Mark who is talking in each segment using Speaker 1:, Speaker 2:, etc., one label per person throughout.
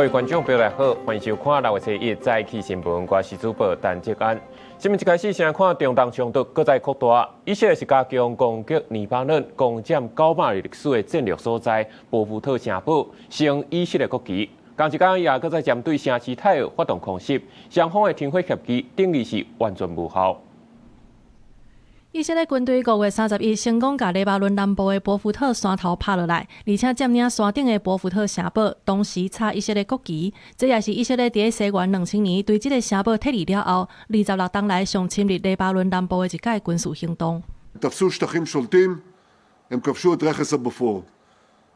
Speaker 1: 位觀眾朋友好，歡迎收看六月初一早起新聞，我是主播陳哲安。新聞一開始先看中東衝突閣再擴大，以色列是加強攻擊黎巴嫩，攻佔900年歷史的戰略所在波弗特城堡，升以色列國旗。同一工也閣再針對城市泰爾發動空襲，雙方的停火協議等於是完全無效。
Speaker 2: 以色列軍隊5月31成功共黎巴嫩南部的波弗特山頭拍落來，而且佔領山頂的波弗特城堡，同時插以色列國旗。這也是以色列佇西元2000年對這个城堡撤離了後，26冬來上深入黎巴嫩南部的一屆軍事行動。
Speaker 3: תפסו שטחים שולטים, הם כבשו את רכס הבופור.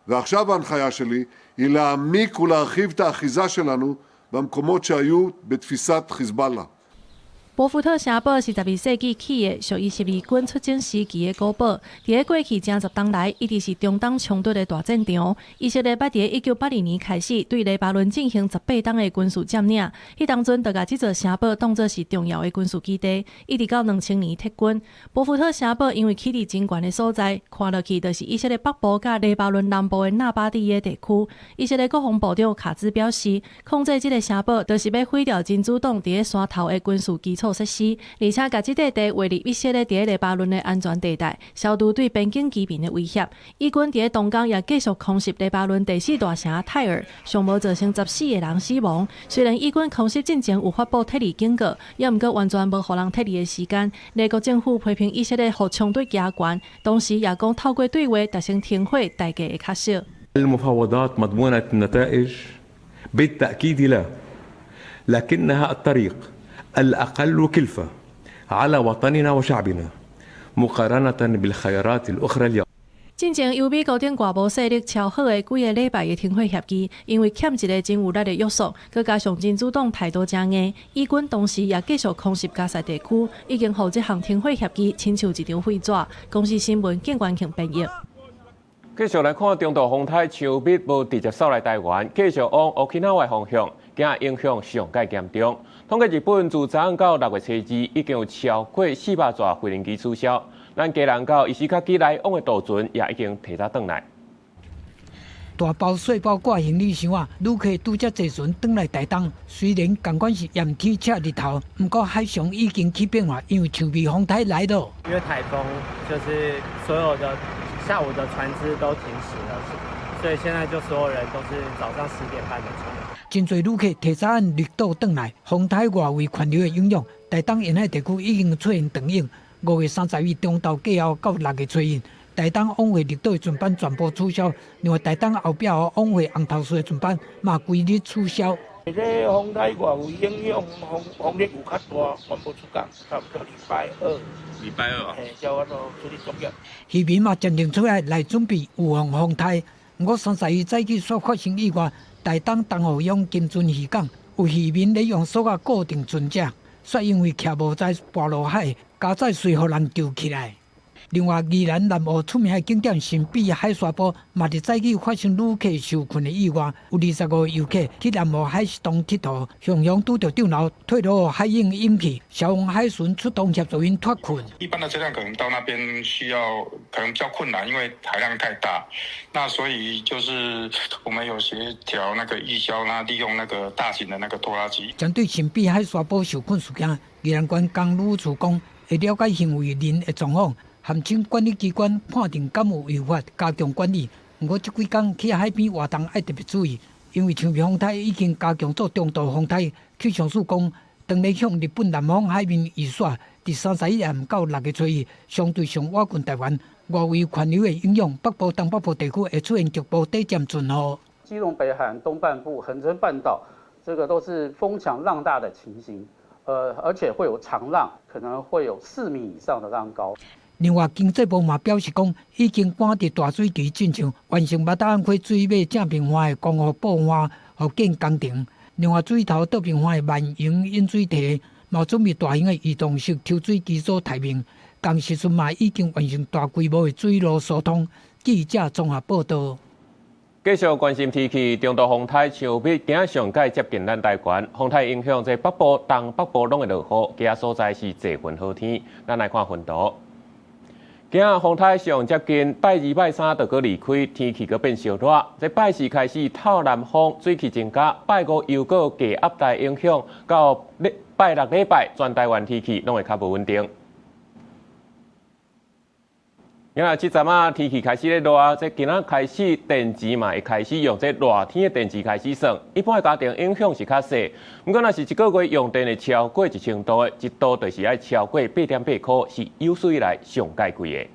Speaker 3: ועכשיו ההנחיה שלי היא להעמיק ולהרחיב את האחיזה שלנו במקומות שהיו בתפיסת חיזבאללה.
Speaker 2: 波弗特城堡是12世紀起的，屬於十字軍出征時期的古堡。佇咧過去成十冬來，一直是中東衝突的大戰場。以色列捌佇1982年開始對黎巴嫩進行18冬的軍事佔領，彼當陣就共這座城堡當作是重要的軍事基地，一直到2000年撤軍。波弗特城堡因為起佇真懸的所在，看落去就是以色列北部佮黎巴嫩南部的納巴蒂耶地區。以色列國防部長卡茲表示，控制這个城堡，就是欲毀掉真主黨佇咧山頭的軍事基礎設施，而且共這塊地劃入以色列佇咧黎巴嫩的安全地帶，消除對邊境居民的威脅。以軍佇咧同工也繼續空襲黎巴嫩第四大城泰爾，上無造成14個人死亡。雖然以軍空襲進前有發布撤離警告，也毋過完全無予人撤離的時間。黎國政府批評以色列予衝突加懸，同時也講透過對話達成停火，代價會較少。
Speaker 4: المفاوضات مضمونة النتائج؟ بالتأكيد لا، لكنها الطريق الأقل كلفة على وطننا وشعبنا مقارنة بالخيارات الأخرى اليوم.
Speaker 2: 進前由美國等外部勢力敲好的幾个禮拜的停火協議，因為欠一个真有力的約束，閣加上真主黨態度誠硬，以軍同時也繼續空襲加薩地區，已經予這項停火協議親像一張廢紙。公視新聞景元慶編譯。
Speaker 1: 繼續來看中度風颱秋蜜無直接掃來台灣，繼續往沖繩方向，驚影響上蓋嚴重。統計日本自昨昏到6月初二，已經有超過400座飛行機取消。咱基隆到伊勢卡基來往的渡船也已經提早轉來。
Speaker 5: 大包細包掛行李箱啊，旅客拄才坐船轉來台東。雖然仝款是炎天赤日頭，毋過海上已經起變化，因為長尾風台來了。
Speaker 6: 因為颱風，就是所有的下午的船隻都停駛了，所以現在就所有人都是早上10點半的船。
Speaker 5: 真濟旅客提早按綠島轉來，風台外圍環流的影響，台東沿海地區已經出現長湧。5月31中晝過後到6月初一，台東往回綠島的船班全部取消，另外台東後壁往回紅頭樹的船班嘛規日取消。
Speaker 7: 這個風台外圍影響，風風力有較大，全部出港，差不多禮拜二。
Speaker 1: 禮拜二啊。
Speaker 7: 嘿，才有法度出去作業。
Speaker 5: 漁民嘛全程出來來準備預防風台。毋過31早起煞發生意外，台東東湖鄉金樽漁港有漁民咧用索仔固定船隻，煞因為徛無在跋落海，加載隨予人救起來。另外，宜蘭南澳出名的景點神秘海沙埔，嘛佇早起發生旅客受困的意外，有25個遊客去南澳海蝕洞𨑨迌，雄雄拄著漲流，退落海湧湧去，消防海巡出動協助𪜶脫困。
Speaker 8: 一般的車輛可能到那邊需要可能比較困難，因為海浪太大。那所以就是我們有協調那個義消，那利用那個大型的那個拖拉機。
Speaker 5: 針對神秘海沙埔受困事件，宜蘭縣公旅處講會了解行為人的狀況。函請管理機關判定敢有違法，加強管理。毋過這幾工去海邊活動愛特別注意，因為長尾風台已經加強做中度風台。氣象署講，當咧向日本南方海面移徙，佇31暗到6月初一，相對上倚近台灣外圍環流的影響，北部、東北部地區會出現局部短暫陣雨。
Speaker 9: 基隆北海岸東半部、恆春半島，這個都是風強浪大的情形，而且會有長浪，可能會有4米以上的浪高。
Speaker 5: 另外，經濟部嘛表示講，已經趕佇大水期進前完成馬達安溪水尾正平岸的光復駁岸復建工程。另外，水頭倒平岸的萬榮引水堤嘛準備大型的移動式抽水機組待命。仝時陣嘛已經完成大規模的水路疏通。記者綜合報道。
Speaker 1: 繼續關心天氣，中度風台秋蜜今仔上蓋接近咱台灣，風台影響這北部、東北部攏會落雨，其他所在是濟雲好天。咱來看雲圖。今仔風颱上接近，拜二拜三就閣離開，天氣閣變燒熱。這拜四開始透南風，水汽增加，拜五又閣低壓帶影響，到拜六禮拜全台灣天氣攏會較無穩定。因為這陣仔天氣開始咧熱，這今仔開始電池嘛會開始用這熱天的電池開始算。一般的家庭影響是較細，毋過若是一個月用電會超過1000度的，一度就是愛超過8.8箍，是有史以來上蓋貴的。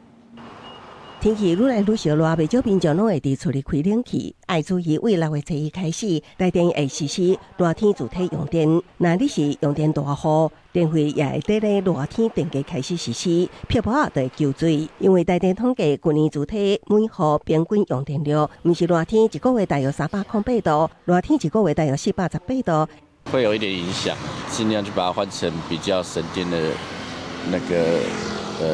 Speaker 10: 天氣愈來愈燒熱，袂少民眾攏會佇厝裡開冷氣。愛注意，為6月初一開始，台電會實施熱天自體用電。若你是用電大戶，電費也會佇咧熱天電價開始實施，撇步仔就會求水。因為台電統計，舊年自體每戶平均用電量，毋是熱天一個月大約308度，熱天一個月大約418度。
Speaker 11: 會有一點影響，盡量去把它換成比較省電的那個。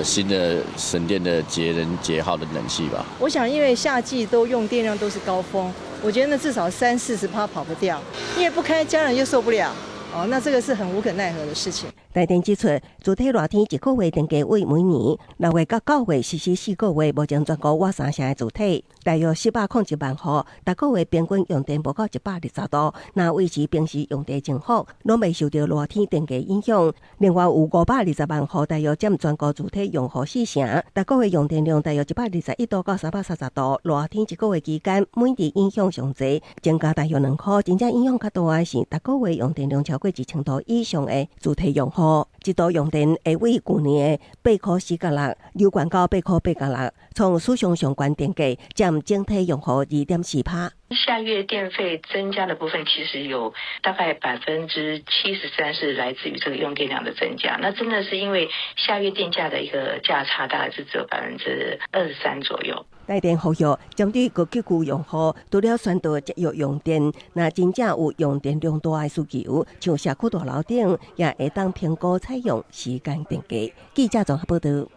Speaker 11: 新的省電的節能節耗的冷氣吧。
Speaker 12: 我想，因為夏季都用電量都是高峰，我覺得那至少三四十趴跑不掉，因為不開家人又受不了。哦，那這個是很無可奈何的事情。
Speaker 10: 台電指出，自體熱天一個月電價為每年6月到9月實施4個月，目前全國倚三成的自體，大約401萬戶，逐個月平均用電無到120度，若維持平時用電情況，攏袂受著熱天電價影響。另外有520萬戶，大約佔全國自體用戶四成，逐個月用電量大約121度到330度，熱天一個月期間，每日影響上濟，增加大約2箍。真正影響較大的是，逐個月用電量超過1000度以上的自體用戶，一度用電會為舊年的8箍4角6，又懸到8箍8角6，創史上上懸電價，佔整體用戶2.4%。
Speaker 13: 下月電費增加的部分，其實有大概73%是來自於這個用電量的增加。那真的是因為下月電價的一個價差，大概是只有23%左右。
Speaker 10: 台電呼籲，針對高級區用戶，除了宣導節約用電，若真正有用電量大的需求，像社區大樓頂，也會當評估採用時間電價。記者綜合報導。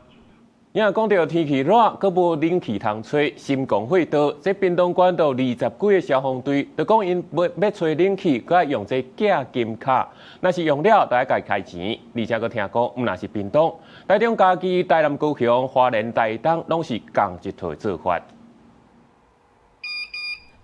Speaker 1: 今講著天氣熱，閣無冷氣通吹，心狂火多。這屏東縣有20幾个消防隊，就講𪜶欲吹冷氣，閣愛用這寄金卡，若是用了，就愛共開錢。而且閣聽講，毋但是屏東、台中、嘉義、台南、高雄、花蓮、台東，攏是仝一套做法。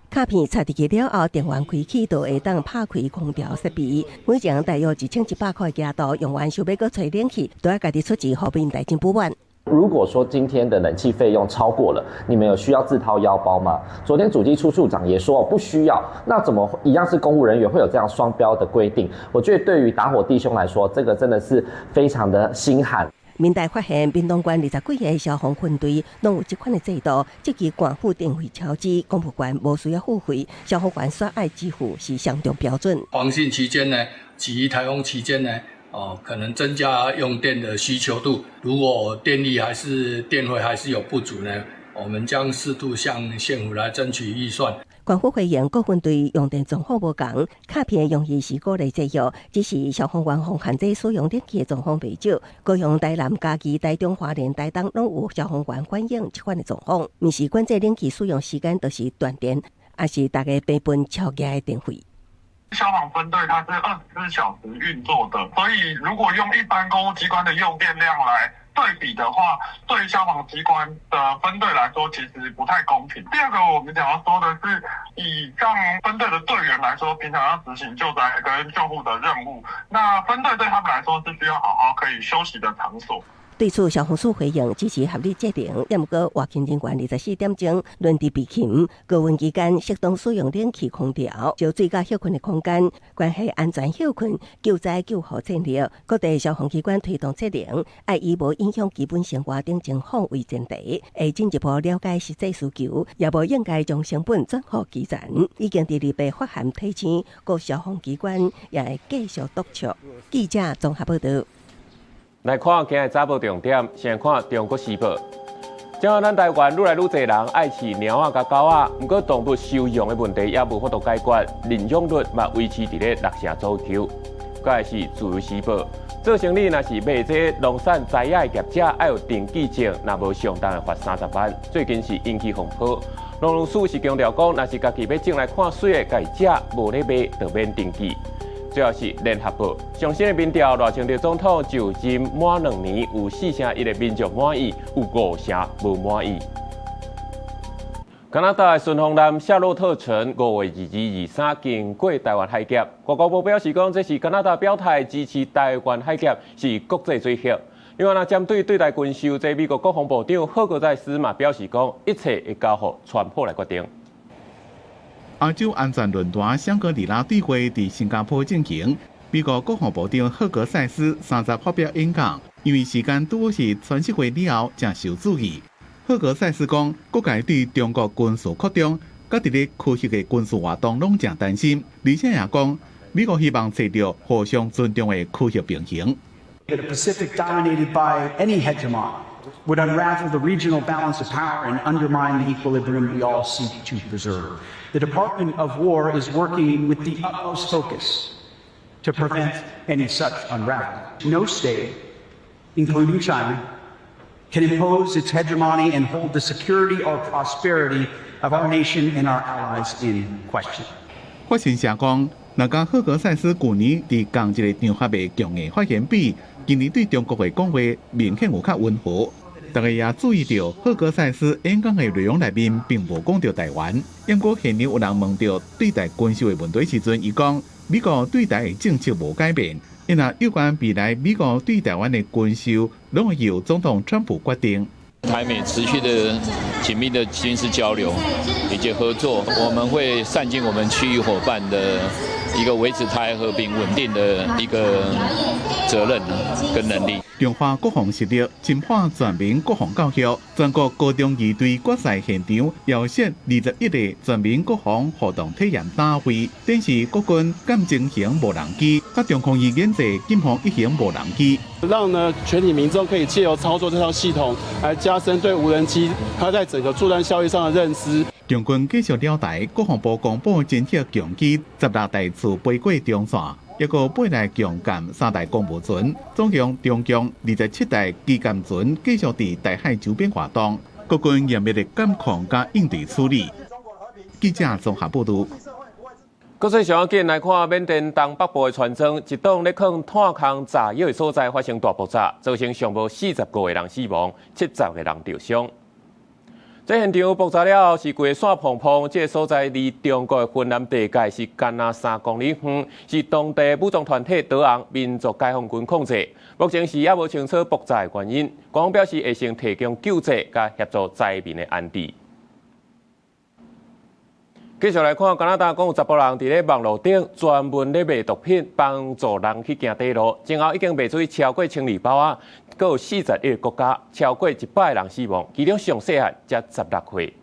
Speaker 10: 卡片插入去了後，電源開啟就會當拍開空調設備。每一人大約1100塊額度，用完想欲閣吹冷氣，都愛家己出錢，予民代真不滿。
Speaker 14: 如果說今天的冷氣費用超過了，你們有需要自掏腰包嗎？昨天主計處處長也說不需要，那怎麼一樣是公務人員會有這樣雙標的規定？我覺得對於打火弟兄來說，這個真的是非常的心寒。
Speaker 10: 民代發現，屏東縣20幾个消防分隊攏有這款的制度，這期縣府電費超支，公務員無需要付費，消防員煞愛支付是相當標準。
Speaker 15: 防汛期間呢，及颱風期間呢，哦，可能增加用電的需求度。如果電力還是電費還是有不足呢，我們將適度向縣府來爭取預算。
Speaker 10: 縣府回應各分隊用電狀況無仝，卡片用意是鼓勵節約，只是消防員奉限制使用冷氣的狀況袂少。高雄、台南、嘉義、台中、花蓮、台東攏有消防員反映這款的狀況，毋是管制冷氣使用時間，就是斷電，抑是逐家平分超額的電費。
Speaker 16: 消防分隊它是24小時運作的，所以如果用一般公務機關的用電量來對比的話，對消防機關的分隊來說，其實不太公平。第二個，我們想要說的是，以像分隊的隊員來說，平常要執行救災跟救護的任務，那分隊對他們來說是需要好好可以休息的場所。
Speaker 10: 對此，消防署回應支持合理節能，也毋過外勤人員24點鐘輪值備勤，高溫期間適當使用冷氣空調，燒水佮歇睏的空間，關係安全歇睏、救災救護戰略。各地消防機關推動節能，愛以無影響基本生活等情況為前提，會進一步了解實際需求，也無應該將成本轉予基層。已經佇二八發函提醒各消防機關，也會繼續督促。記者綜合報導。
Speaker 1: 來看今日早報重點，先看《中國時報》。這下咱台灣愈來愈濟人愛飼貓仔佮狗仔，毋過動物收容的問題猶無法度解決，認養率嘛維持佇咧6成左右。閣來是《自由時報》，做生理若是賣這農產栽仔的業者，愛有登記證，若無上重會罰30萬。最近是引起風波，農糧署是強調講，若是家己欲種來看媠的，家己食無咧賣，就免登記。最後是聯合報上新的民調，賴清德總統就任滿2年有4成1的民眾滿意，有5成無滿意。加拿大順風艦夏洛特城5月22、23經過台灣海峽，外交部表示講，這是加拿大表態支持台灣海峽是國際水域。另外，針對對台軍售，這美國國防部長赫格塞斯嘛表示講，一切會交予川普來決定。
Speaker 17: 亞洲安全論壇香格里拉對話佇新加坡進行，美國國防部長赫格塞斯30發表演講，因為時間拄好是川習會了後，誠受注意。赫格塞斯講，各界對中國軍事擴張，佮佇咧區域的軍事活動攏誠擔心，而且也講，美國希望揣著互相尊重的區域平衡。
Speaker 18: The Pacific dominated by any hegemon would unravel the regional balance of power and undermine the equilibrium we all seek to preserve. The Department of War is working with the utmost focus to prevent any such unraveling. No state, including China, can impose its hegemony and hold the security or prosperity of our nation and our allies in question.
Speaker 17: 法新社講，若佮赫格塞斯舊年佇仝一个場合的強硬發言比，今年對中國的講話明顯有較溫和。大家也注意著，赫格塞斯演講的內容內面並無講著台灣。毋過現場有人問著對台軍售的問題時陣，伊講美國對台的政策無改變，因為有關未來美國對台灣的軍售，攏會由總統川普決定。
Speaker 19: 台美持續的緊密的軍事交流以及合作，我們會善盡我們區域夥伴的一個維持台海和平穩定的一個責任跟能力。
Speaker 17: 強化國防實力，深化全民國防教育。全國高中儀隊決賽現場，邀設21個全民國防互動體驗大會，展示國軍艦偵型無人機，佮中空翼研製金鳳一型無人機，
Speaker 20: 讓呢全體民眾可以借由操作這套系統，來加深對無人機它在整個作戰效益上的認知。
Speaker 17: 中軍繼續撩台，國防部公布偵測強機16台次飛過中線。抑閣八台強艦三台公務船，總共中共27台機艦船繼續佇台海周邊活動，國軍嚴密的監控佮應對處理。記者綜合報導。
Speaker 1: 國際上緊來看，緬甸東北部的村莊，一棟咧囥炭礦炸藥的所在發生大爆炸，造成上無45個人死亡，70個人著傷。這現場爆炸了後，是規个散蓬蓬。這个所在離中國的雲南地界是干焦3公里遠，是當地武裝團體德昂民族解放軍控制。目前是猶無清楚爆炸的原因。官方表示會先提供救濟，佮協助災民的安置。繼續來看，加拿大講有查埔人佇咧網路頂專門咧賣毒品，幫助人去行短路。前後已經賣出去超過1200包啊，閣有41個國家，超過100個人死亡，其中上細漢才16歲。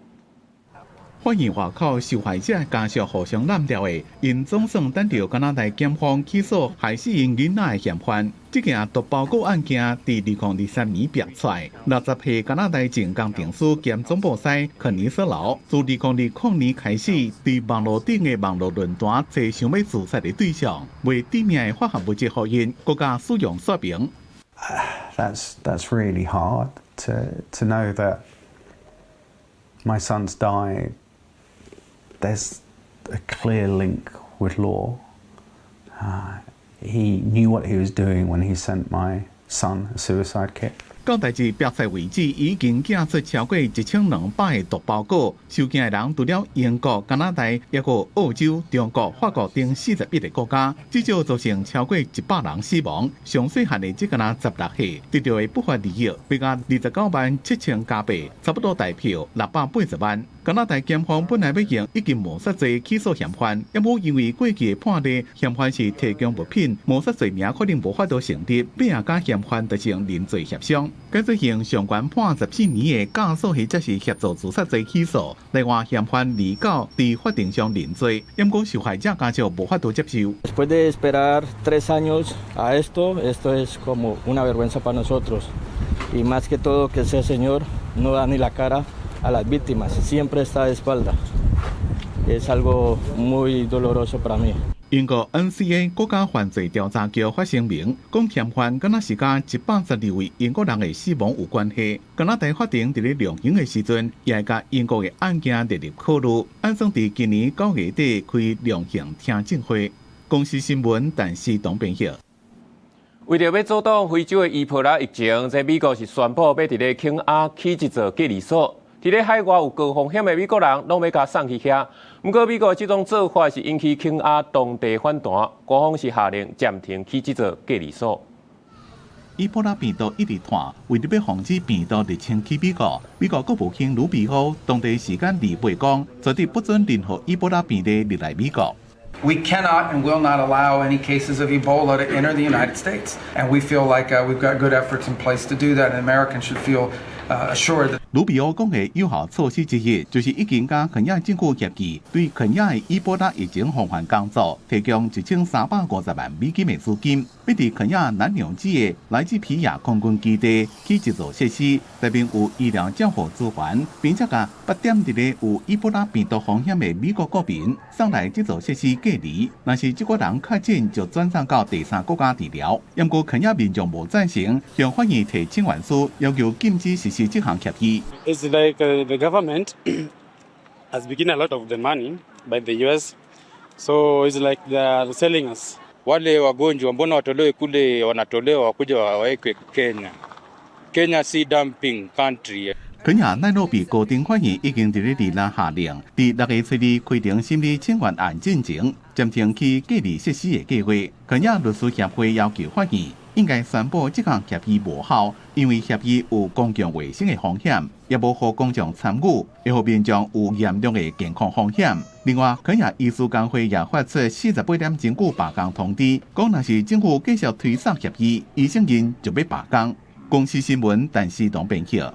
Speaker 17: 發現外口受害者家屬互相攬掉的，𪜶總算等著加拿大檢方起訴害死𪜶囡仔的嫌犯。這件毒包裹案件佇2023年爆出來，60歲加拿大前工程師兼總部師肯尼斯勞，自2020年開始，佇網路頂的網路論壇揣想欲自殺的對象，賣致命的化學物質予𪜶，閣佮使用說明。
Speaker 21: That's really hard to know that my son's died. There's a clear link with Law. He knew what he was doing when he sent my son a suicide kit.
Speaker 17: 到代誌爆出為止，已經寄出超過1200個毒包裹。受驚的人除了英國、加拿大，抑閣澳洲、中國、法國等41個國家，至少造成超過100人死亡。上細漢的才干焦16歲，得著的不法利益倍甲29萬7千加幣，差不多台票680萬。加拿大檢方本來欲用一級謀殺罪起訴嫌犯，毋過因為過去的判例，嫌犯是提供物品，謀殺罪名可能無法度成立，變也佮嫌犯達成認罪協商。改做用上懸判14年的教唆或者是協助自殺罪起訴。另外，嫌犯29佇法庭上認罪，毋過受害者家屬無法度接受。
Speaker 22: Después de esperar 3 años a esto, esto es como una vergüenza para nosotros. Y más que todo que ese señor no da ni la cara a las víctimas, siempre está de espalda. Es algo muy doloroso para mí.
Speaker 17: 英國 NCA 國家犯罪調查局發聲明，講嫌犯敢若是佮112位英國人的死亡有關係。加拿大法庭佇咧量刑的時陣，也會共英國的案件列入考慮。按算佇今年9月底開量刑聽證會。公視新聞，陳思東編譯。
Speaker 1: 為著欲阻擋非洲的伊波拉疫情，這美國是宣布欲佇咧肯亞起一座隔離所。佇咧海外有高風險的美國人，攏欲共送去遐。毋過美國這種做法是引起肯亞當地反彈，官方是下令暫停起這座隔離所。
Speaker 17: 伊波拉病毒一直傳，為著欲防止病毒入侵去美國，美國國務卿魯比歐當地時間二八講，絕對不准任何伊波拉病例入來美國。
Speaker 3: We cannot and will not allow any cases of Ebola to enter the United States. And we feel like we've got good efforts in place to do that, and Americans should feel assured.
Speaker 17: 魯比歐講的有效措施之一，就是已經佮肯亞政府協議，對肯亞的伊波拉疫情防範工作提供1350萬美金的資金，欲佇肯亞南紐市的萊基皮亞空軍基地起一座設施，內面有醫療照護資源，並且共八點佇咧有伊波拉病毒風險的美國國民送來這座設施隔離。若是這個人確診，就轉送到第三國家治療。毋過肯亞民眾無贊成，向法院提請願書，要求禁止實施這項協議。
Speaker 4: It's like the government has been given a lot of the money by the US, so it's like they are selling us.
Speaker 23: Wale wagonjwa mbona watolewe kule, wanatolewa wakuja wawekwe Kenya. Kenya si dumping country.
Speaker 17: 肯亞奈洛比高等法院已經佇咧26下令，佇6月初二開庭審理請願案進前，暫停起隔離設施的計劃。肯亞律師協會要求法院應該宣布這項協議無效，因為協議有公共衛生的風險，也無予公眾參與，會予民眾有嚴重的健康風險。另外，肯亞醫師工會也發出48點鐘久罷工通知，講若是政府繼續推捒協議，醫生𪜶就欲罷工。公視新聞，陳思東編譯。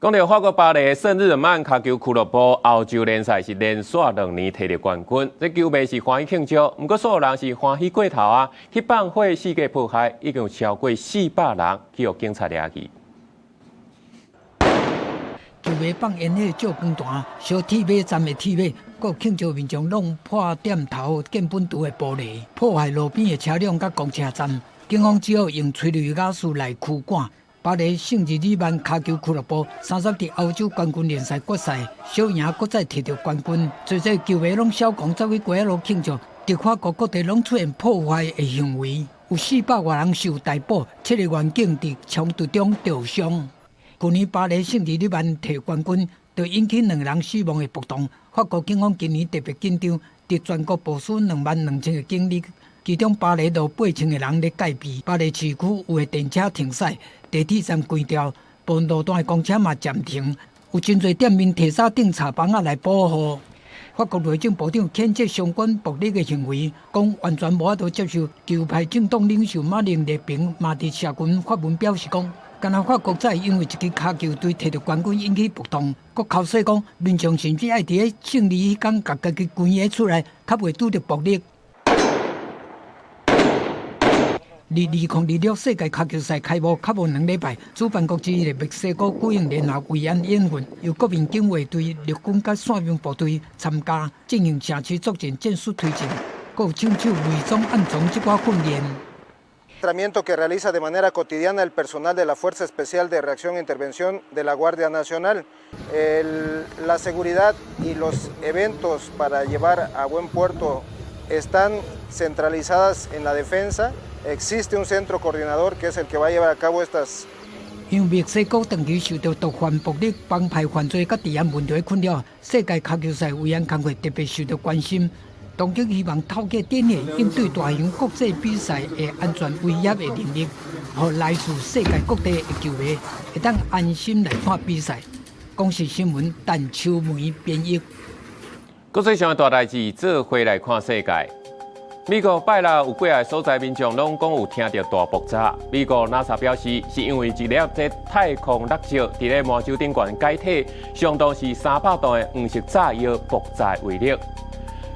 Speaker 1: 講到法國巴黎聖日耳曼跤球俱樂部歐洲聯賽是連續2年摕著冠軍，這球迷是歡喜慶祝，毋過煞有人是歡喜過頭啊！去放火四界破壞，已經有超過400人去予警察掠去。
Speaker 5: 球迷放煙火照光彈，燒鐵馬站的鐵馬，閣慶祝民眾弄破店頭建本櫥的玻璃，破壞路邊的車輛佮公車站。警方只好用催淚瓦斯來驅趕。巴黎聖日耳曼跤球俱樂部三十佇歐洲冠軍聯賽決賽，小贏閣再摕著冠軍，濟濟球迷攏痟狂走去街仔路慶祝，佇法國各地攏出現破壞的行為，有400外人受逮捕，七个員警佇衝突中受傷。去年巴黎聖日耳曼摕冠軍，就引起兩人死亡的暴動。法國警方今年特別緊張，佇全國部署22,000個警力，其中巴黎有8000個人咧戒備。巴黎市區有的電車停駛，地鐵站關掉，部分路段的公車嘛暫停，有真濟店面提早釘柴枋仔來保護。法國內政部長譴責相關暴力的行為，講完全無法度接受。極右派政黨領袖馬林列平嘛佇社群發文表示講，敢若法國才會因為一支跤球隊摕著冠軍引起暴動，閣剾洗講民眾甚至愛佇咧勝利彼工共家己關起厝內，較袂拄著暴力。佇2026世界跤球賽開幕較無2禮拜，主辦國之一的墨西哥舉行聯合維安演訓，由國民警衛隊、陸軍佮傘兵部隊參加，進行城市作戰戰術推進，閣有槍手偽裝暗藏這寡訓練。
Speaker 24: que realiza de manera cotidiana el personal de la Fuerza Especial de Reacción e Intervención de la Guardia Nacional. La seguridad y los eventos para llevar a buen puerto están centralizadas en la defensa. Existe un centro coordinador que es el que va a llevar a cabo estas
Speaker 5: 因為墨西哥長期受著毒販、暴力、幫派犯罪佮治安問題困擾，世界跤球賽維安工作特別受著關心。當局希望透過展演應對大型國際比賽的安全威脅的能力，予來自世界各地的球迷會當安心來看比賽。公視新聞陳秋梅編譯。
Speaker 1: 國際上的大代誌，做伙來看世界。美國拜六有幾个所在民眾攏講有聽著大爆炸。美國 NASA 表示，是因為一粒這太空垃圾佇咧麻州頂懸解體，相當是300噸的黃色炸藥爆炸威力。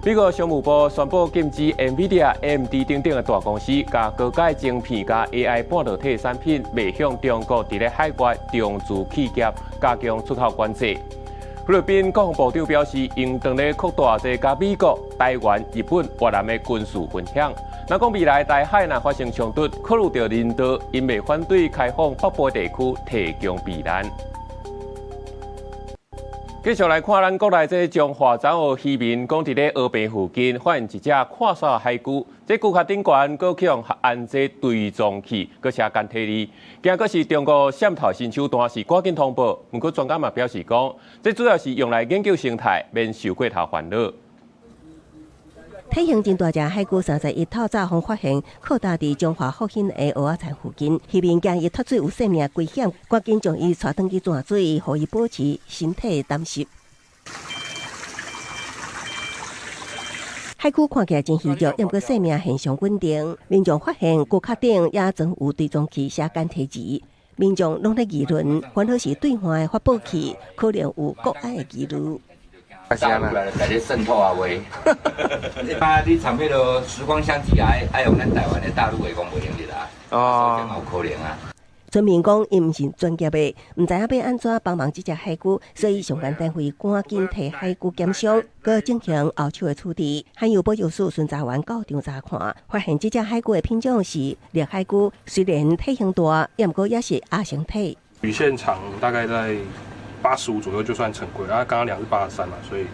Speaker 1: 美國商務部宣布禁止 NVIDIA、AMD 等等的大公司，共高階晶片佮 AI 半導體產品賣向中國佇咧海外中資企業，加強出口管制。菲律賓國防部長表示，應當咧擴大這佮美國、台灣、日本、越南的軍事分享。若講未來台海若發生衝突，考慮著人道，𪜶袂反對開放北部地區提供避難。繼續來看咱國內這彰化昨昏漁民講，佇咧蚵棚附近發現一隻闊煞海龜，這龜殼頂懸閣去予安這追蹤器，閣寫簡體字，驚閣是中國滲透新手段，是趕緊通報。毋過專家嘛表示講，這主要是用來研究生態，免受過頭煩惱。
Speaker 10: 體型真大隻海龜31透早予發現，靠搭佇彰化復興的蚵仔田附近，漁民驚伊脫水有性命危險，趕緊將伊帶轉去泉水，予伊保持身體澹濕。海龜看起來真虛弱，毋過生命現象穩定。民眾發現龜殼頂也裝有追蹤器寫簡體字，民眾攏咧議論，煩惱是對岸的發報器可能有國安的疑慮。
Speaker 2: 大陸來來咧滲透啊話，你把你參彼囉時光相機愛愛用咱台灣的大陸話講袂用得啦，哦，有可能啊。
Speaker 10: 村民講，伊毋是專業的，毋知影欲按怎幫忙這隻海龜，所以相關單位趕緊提海龜檢傷，閣進行後手的處置。海洋保育署巡查員到場查看，發現這隻海龜的品種是綠海龜，雖然體型大，毋過也是亞成體。
Speaker 6: 魚線長大概在85左右就算成龜，啊，剛剛量是83嘛，所以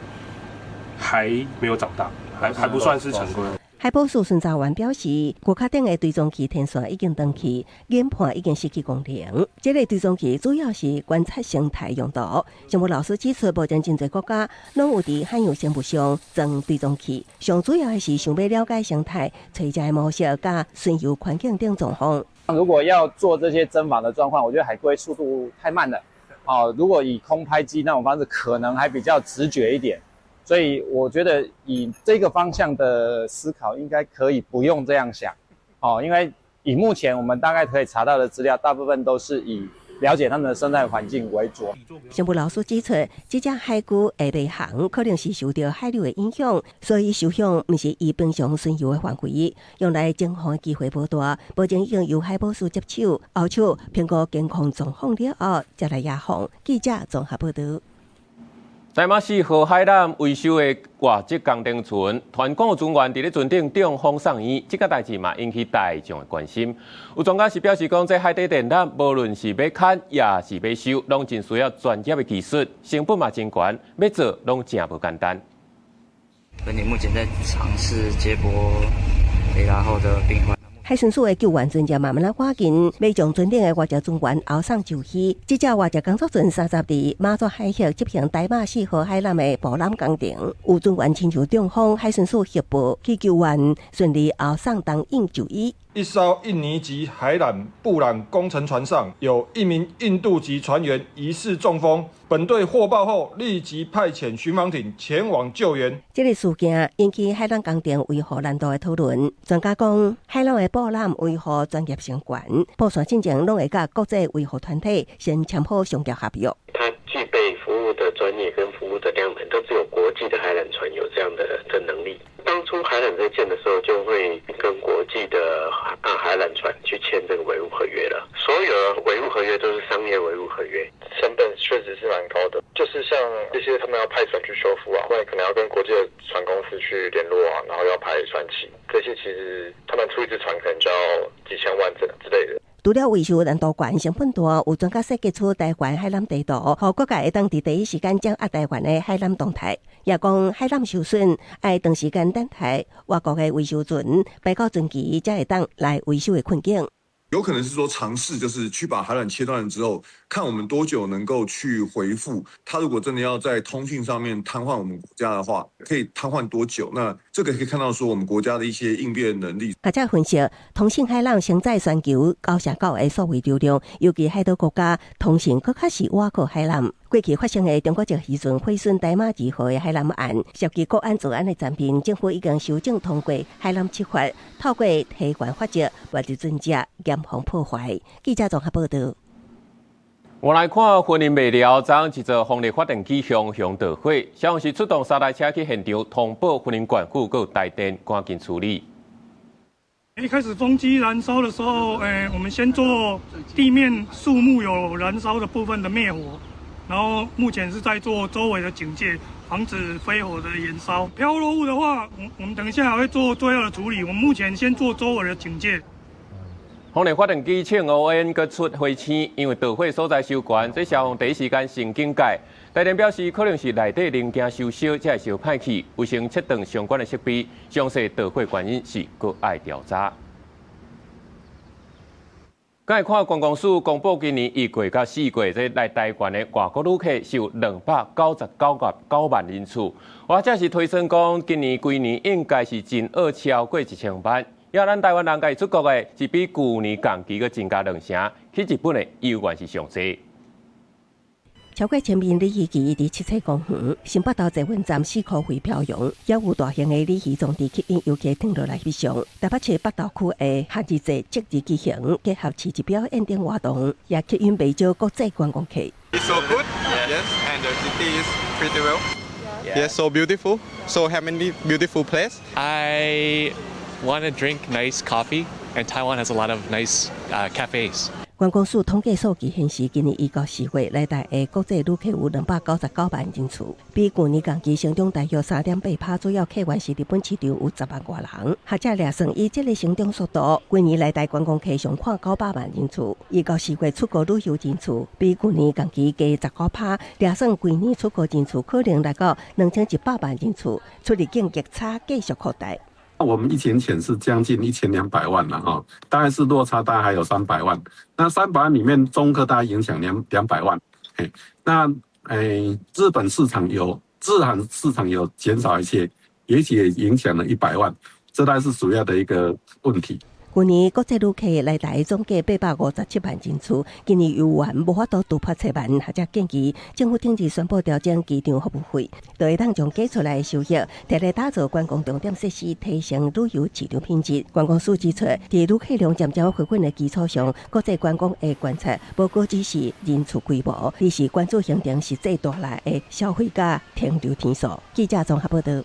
Speaker 6: 還沒有長大，還不算是成龜。
Speaker 10: 海保署巡查員表示，龜殼頂的追蹤器天線已經斷去，研判已經失去功能。這個追蹤器主要是觀察生態用途。生物老師指出，目前真濟國家攏有佇海洋生物上裝追蹤器，上主要的是想欲了解生態、垂直模式佮巡遊環境等狀況。
Speaker 7: 如果要做這些偵訪的狀況，我覺得海龜速度太慢了。哦，如果以空拍機那種方式，可能還比較直覺一點，所以我覺得以這個方向的思考，應該可以不用這樣想，哦，因為以目前我們大概可以查到的資料，大部分都是以了解他們的生態環境為主。
Speaker 10: 生物老師指出，這隻海龜會袂航，可能是受到海流的影響，所以受響毋是伊平常巡遊的範圍，用來偵防的機會無大。目前已經由海保署接手，後手評估健康狀況了後，才來野放。記者綜合報導。
Speaker 1: 台馬四號海纜維修的外籍工程船，團購船員佇咧船頂中風送院，這個代誌嘛引起大眾的關心。有專家是表示講，這海底電纜無論是欲牽抑是欲修，攏真需要專業的技術，成本嘛真懸，欲做攏誠無簡單。
Speaker 8: 本艇目前在嘗試接駁雷達號的病患。
Speaker 10: 海巡署的救援船隻慢慢仔趕緊，欲將船頂的外籍船員後送就醫。這隻外籍工作船30佇馬祖海域執行台馬四號海纜的布纜工程，有船員親像中風，海巡署協報去救援，順利後送東引就醫。
Speaker 25: 一艘印尼籍海纜布纜工程船上有一名印度籍船員疑似中風，本隊獲報後立即派遣巡防艇前往救援。
Speaker 10: 這個事件引起海纜工程維護難度的討論。專家講，海纜的布纜維護專業性懸，布線進前攏會佮國際維護團體先簽好商業合約。
Speaker 26: 它具備服務的專業跟服務的量能，都只有國際的海纜船有這樣的能力。當初海纜在建的時候，就會跟國際的海纜船去簽這個維護合約了。所有的維護合約都是商業維護合約，
Speaker 27: 成本確實是蠻高的。就是像這些他們要派船去修復啊，或者可能要跟國際的船公司去聯絡啊，然後要派船期，這些其實他們出一隻船可能就要幾千萬這之類的。
Speaker 10: 除了維修難度懸、成本大，有專家設計出台灣海纜地圖，予各界會當佇第一時間掌握台灣的海纜動態。也講海纜受損，愛長時間等待外國的維修船排到船期，才會當來維修的困境。
Speaker 28: 有可能是說嘗試，就是去把海纜切斷了之後，看我們多久能夠去回復。他如果真的要在通訊上面癱瘓我們國家的話，可以癱瘓多久？那這個可以看到說我們國家的一些應變能力。
Speaker 10: 學者分析，通信海纜承載全球9成9的數位流量，尤其海島國家通信閣較是倚靠海纜。過去發生的中國籍漁船毀損台馬二號的海纜案，涉及國安治安的層面，政府已經修正通過海纜七法，透過提懸法則，遏止船隻嚴防破壞。記者綜合報導。
Speaker 1: 我來看雲林麥寮，昨昏一座風力發電機熊熊著火，消防是出動3台車去現場通報雲林縣府，閣有台電趕緊處理。
Speaker 29: 一開始風機燃燒的時候，我們先做地面樹木有燃燒的部分的滅火，然後目前是在做周圍的警戒，防止飛火的延燒。飄落物的話，我們等一下還會做最後的處理。我們目前先做周圍的警戒。
Speaker 1: 風力發電機銃烏煙，閣出火星，因為導火所在傷懸，這消防第一時間先警戒。台電表示，可能是內底零件受燒，才會燒歹去，有先切斷相關的設備，詳細導火原因是閣愛調查。來看觀光署公布今年一月到四月，這來台灣的外國旅客是有299.9萬人次，或者是推算講，今年規年應該是真額超過1000萬。也咱台灣人家出國的，是比舊年同期閣增加兩成，去日本的猶原是上濟。
Speaker 10: 超過千名鯉魚旗佇七彩公園、新北投捷運站四箍飛飄揚，也有大型的鯉魚裝置吸引遊客停落來翕相。台北市北投區的夏日祭節日舉行，結合市集表演等活動，也吸引袂少國際觀光客。
Speaker 9: It's so good, yes, and the city is pretty well. Yes, so beautiful, so many beautiful place.
Speaker 11: I want to drink nice coffee, and Taiwan has a lot of nice cafes.
Speaker 10: 觀光署統計數據顯示，今年一到四月來台的國際旅客有299萬人次，比舊年同期成長大約3.8%。主要客源是日本市場有10萬外人。學者掠算以這个成長速度，規年來台觀光客上看900萬人次。一到四月出國旅遊人次比舊年同期加19%，掠算規年出國人次可能來到2100萬人次，出入境逆差繼續擴大。
Speaker 12: 我們疫情前是將近1200萬了哈，大概是落差大概還有三百萬。那三百萬裡面，中客大概影響200萬。嘿，那日本市場有日韓市場有減少一些，也許也影響了100萬，這大概是主要的一個問題。
Speaker 10: 去年國際旅客來台總計857萬人次，今年猶原無法度突破1000萬，學者建議政府頂日宣布調整機場服務費，就會當將加出來的收益，摕來打造觀光重點設施，提升旅遊市場品質。觀光署指出，佇旅客量漸漸回穩的基礎上，國際觀光的觀察，無閣只是人次規模，而是關注行程實際帶來的消費佮停留天數。記者綜合報道。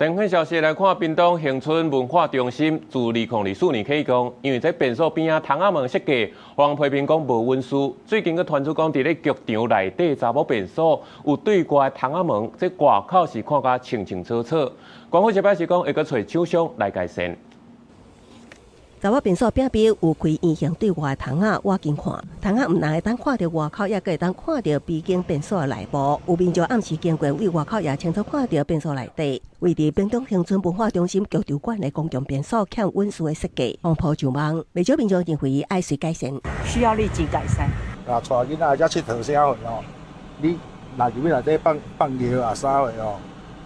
Speaker 1: 電訊消息來看，屏東恆春文化中心自2024年起工，因為這便所邊仔窗仔門設計，予人批評講無隱私。最近閣傳出講，佇咧劇場內底查某便所有對外窗仔門，這外口是看甲清清楚楚。官方就表示講，會閣揣廠商來改善。
Speaker 10: 查某便所邊邊有開圓形對外窗仔，倚近看，窗仔毋但會當看著外口，也閣會當看著邊間便所內部。有民眾暗時經過，對外口也清楚看著便所內底。位佇屏東恆春文化中心劇場館的公共便所欠隱私的設計，風波上網，袂少民眾認為愛隨改善，
Speaker 13: 需要立即改善。
Speaker 14: 啊，帶囡仔遮𨑨迌啥貨吼？你若入去內底放放尿啊啥貨吼？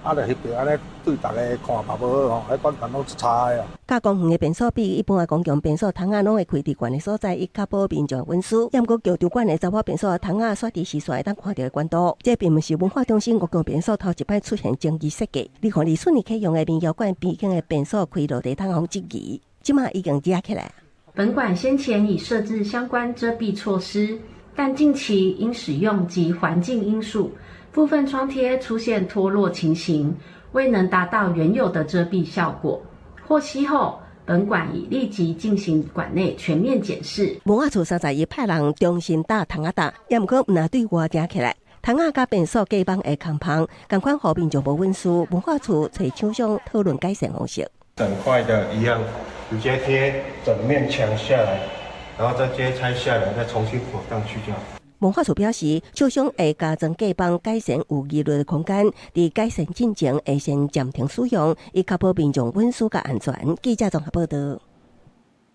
Speaker 14: 啊，就翕著按呢對逐个看嘛無好吼，彼觀感攏差的啊。
Speaker 10: 佮公園的便所比一般的公共便所窗仔攏會開佇懸的所在，以確保民眾隱私。毋過劇場館的查某便所窗仔，煞佇視線會當看著的懸度。這並毋是文化中心公共便所頭一擺出現爭議設計。2024年啟用的民謠館邊境的便所開落地窗予質疑，這馬已經遮起來。
Speaker 15: 本館先前已設置相關遮蔽措施，但近期因使用及環境因素，部分窗貼出現脫落情形，未能達到原有的遮蔽效果。獲悉後，本館已立即進行館內全面檢視。
Speaker 10: 文化處31派人重新搭窗仔搭，也毋過毋若對外遮起來。窗仔佮便所隔網的空縫，仝款予民眾無隱私。文化處揣廠商討論改善方式。
Speaker 16: 整塊的一樣，直接貼整面牆下來，然後再接拆下來，再重新縫上去就好。
Speaker 10: 文化處表示，廠商會加裝隔網改善有疑慮的空間，佇改善進程會先暫停使用，以確保民眾隱私佮安全。記者綜合報道。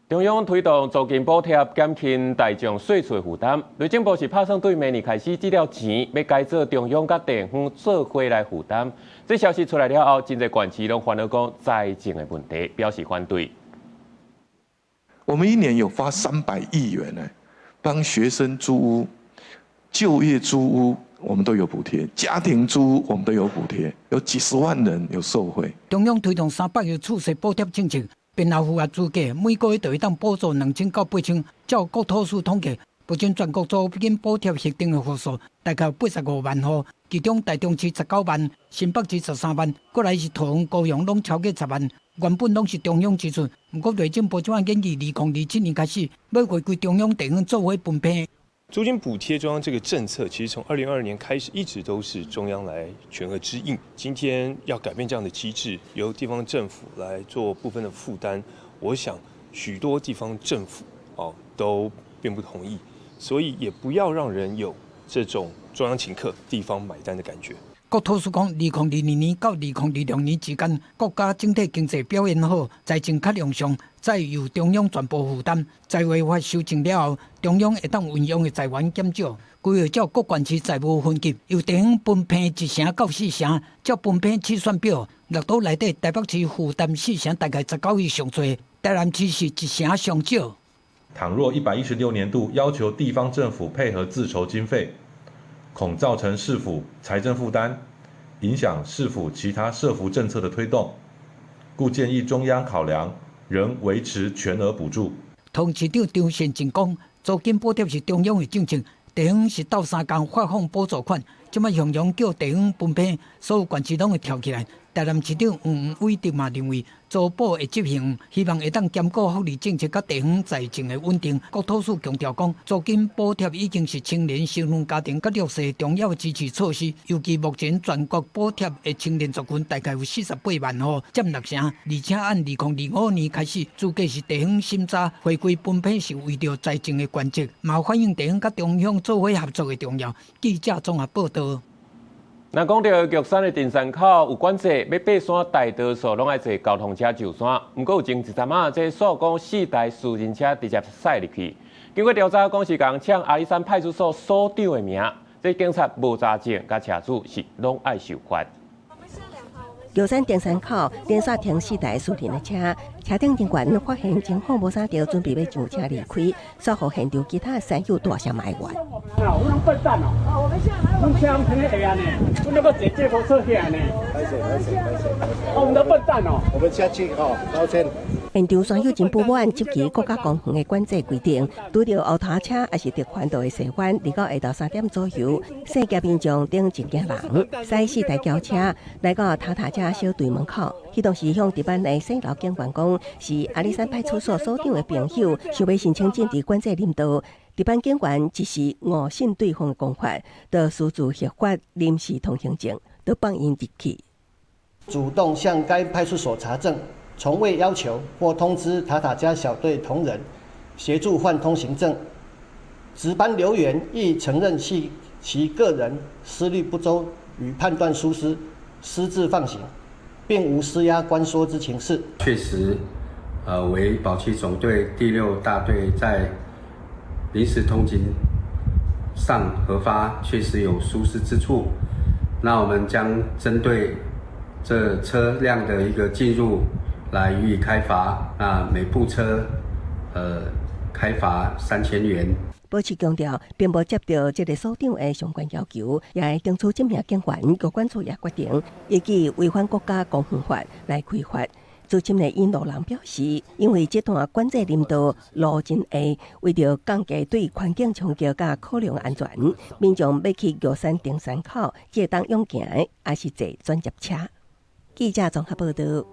Speaker 1: 中央推動租金補貼，減輕大眾稅厝負擔。內政部是拍算對明年開始，這條錢欲改做中央佮地方做伙來負擔。這消息出來了後，真濟縣市攏煩惱講財政的問題，表示反對。
Speaker 18: 我們一年有發300億元呢，幫學生租屋、就業租屋，我們都有補貼；家庭租屋，我們都有補貼，有幾十萬人有受惠。
Speaker 5: 中央推動300億厝稅補貼政策，然後符合資格，每個月就會當補助2000到8000。照國土署統計，目前全國租金補貼核定的戶數大概有85萬戶，其中台中市19萬，新北市13萬，過來是桃園、高雄攏超過10萬。原本攏是中央支出，毋過內政部這擺建議，2027年開始欲回歸中央地方做伙分配。
Speaker 19: 租金補貼中央這個政策，其實從2022年開始，一直都是中央來全額支應。今天要改變這樣的機制，由地方政府來做部分的負擔，我想許多地方政府哦都並不同意，所以也不要讓人有這種中央請客、地方買單的感覺。
Speaker 5: 國土署講，2022年到2026年之間，國家整體經濟表現好，財政較量上，再由中央全部負擔。債務法修正了後，中央會當運用的財源減少，規劃照各縣市債務分級，由地方分配1成到4成，照分配試算表，綠島內底台北市負擔4成，大概19億上濟，台南市是1成上少。
Speaker 3: 倘若116年度要求地方政府配合自籌經費，恐造成市府財政負擔，影響市府其他社福政策的推動，故建議中央考量仍維持全額補助。
Speaker 5: 董事長張善政講，租金補貼是中央的政策，地方是鬥相共發放補助款，這擺中央叫地方分配，所有縣市攏會跳起來。台南市長黃偉哲嘛認為，租補會執行，希望會當兼顧福利政策佮地方財政的穩定。國土署強調講，租金補貼已經是青年新婚家庭佮弱勢重要支持措施。尤其目前全國補貼的青年族群大概有48萬戶，佔6成。而且按2025年開始，資格是地方審查，回歸分配是為著財政的原則，嘛反映地方佮中央做伙合作的重要。記者綜合報道。
Speaker 1: 若講著玉山的登山口有管制，欲爬山大多數攏愛坐交通車上山。毋過有前一陣仔，這數講四台私人車直接駛入去。經過調查，講是共搶阿里山派出所所長的名，這警察無查證，佮車主是攏愛受罰。
Speaker 10: 玉山登山口連續停四台私人的車，車頂人員發現情況無啥著，準備欲上車離開，煞予現場其他山友大聲埋怨。
Speaker 4: 啊，阮攏笨蛋哦！阮車攏停咧下呢，阮那個坐這部車起來呢。
Speaker 14: 歹勢歹勢歹勢！
Speaker 4: 我們都笨蛋哦！
Speaker 14: 我們下去哦，道歉。
Speaker 10: 現場山友真不滿，執起國家公園的管制規定，拄著烏頭車抑是特環道的西彎，二號下晝3點左右，細夾民眾等一行人，駛四台轎車來到塔塔加小隊門口，彼當時向值班的西樓警員講，是阿里山派出所所長的朋友，想欲申請進佇管制林道。值班警員一時誤信對方的講法，就私自核發臨時通行證，就放𪜶入去。
Speaker 13: 主動向該派出所查證，從未要求或通知塔塔加小隊同仁協助換通行證。值班留員亦承認係其個人思慮不周與判斷疏失，私自放行，並無施壓關說之情事。
Speaker 17: 確實，為保區總隊第六大隊在臨時通行上核發，確實有疏失之處。那我們將針對這車輛的一個進入來予以開罰。那每部車，開罰3000元。
Speaker 10: 保持強調，並無接到這个所長的相關要求，也會懲處這名警員。國管處也決定依據違反國家公園法來開罰。資深的引路人表示，因為這段管制林道路真狹，為著降低對環境衝擊佮考量安全，民眾欲去玉山登山口，會當用行的，抑是坐轉接車。記者綜合報道。